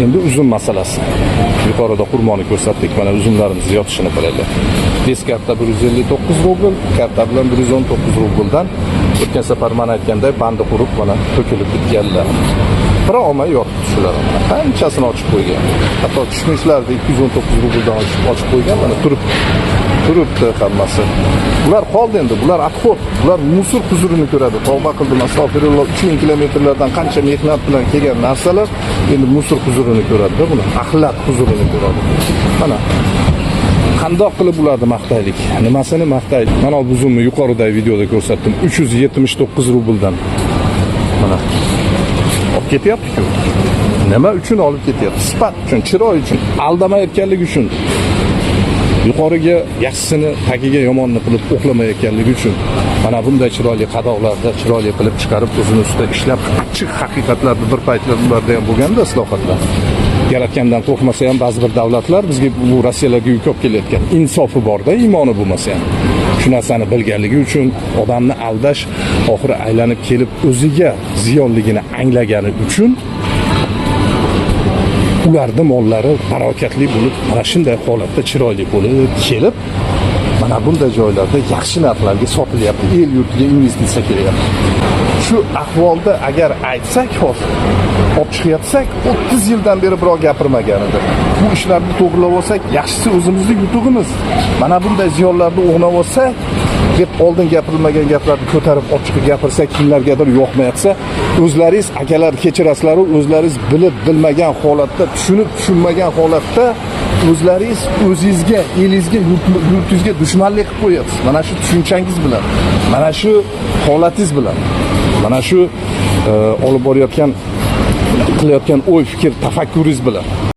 Endi uzum masalasi. Yuqorida xurmoni ko'rsatdik, mana uzumlarimiz yotishini qaranglar. Без karta 159 rubl, karta bilan 119 rubldan. O'tgan safar man aytganday, bandi qurib, mana to'kilib bitganlar. Bir olma yotibdi shular. Mana qanchasini ochib qo'ygan. Hatto kishmishlarni 219 rubldan ochib qo'ygan, mana turibdi. Turibdi hammasi. Bular qoldi endi, bular отход, bular мусор huzurini ko'radi. Tavba qildim, astag'firulloh, 3000 kilometrlardan qancha mehnat bilan kelgan narsalar endi мусор huzurini ko'radi-da buni. Axlat huzurini ko'radi. Mana qandoq qilib ularni maqtaylik? Nimasini maqtaylik? Mana bu uzumni yuqoridagi videoda ko'rsatdim. 379 rubldan. Mana olib ketyapti-ku. Nima uchun olib ketyapti? Sifat uchun, chiroy uchun, aldamayotganligi uchun. Yuqoriga yaxshisini, tagiga yomonni qilib o'xlamayotganligi uchun mana bunday chiroyli qadoqlarda chiroyli qilib chiqarib, o'zini ustida ishlab, achchiq haqiqatlarni, bir paytlar ularda ham bo'lganda islohotlar. Yaratgandan qo'rqmasa ham ba'zi bir davlatlar bizga, bu Rossiyalarga yuk olib kelayotgan insofi borda, iymoni bo'lmasa ham. Shu narsani bilganligi uchun odamni aldash oxiri aylanib kelib o'ziga ziyonligini anglagani uchun ularni mollari barakatli bo'lib, mana shunday holatda chiroyli bo'lib kelib, mana bunday joylarda yaxshi narxlarga sotilyapti, el yurtiga investitsiya kelyapti. Shu ahvolda agar aytsak, hozir olib chiqyapsak, 30 yildan beri birov gapirmagan edi. Bu ishlarni to'g'irlab olsak, yaxshisi o'zimizni yutug'imiz. Mana bunday ziyonlarni o'g'nab olsak deb oldin gapirilmagan gaplarni ko'tarib olib chiqib gapirsak, kimlargadir yoqmayapsa, o'zlaringiz, akalar, kechirasizlar, o'zlaringiz bilib bilmagan holatda, tushunib tushunmagan holatda o'zlaringiz o'zingizga, elingizga, yurtingizga dushmanlik qilib qo'yapsiz. Mana shu tushunchangiz bilan, mana shu holatingiz bilan, mana shu olib borayotgan, qilayotgan o'y fikr tafakkuringiz bilan.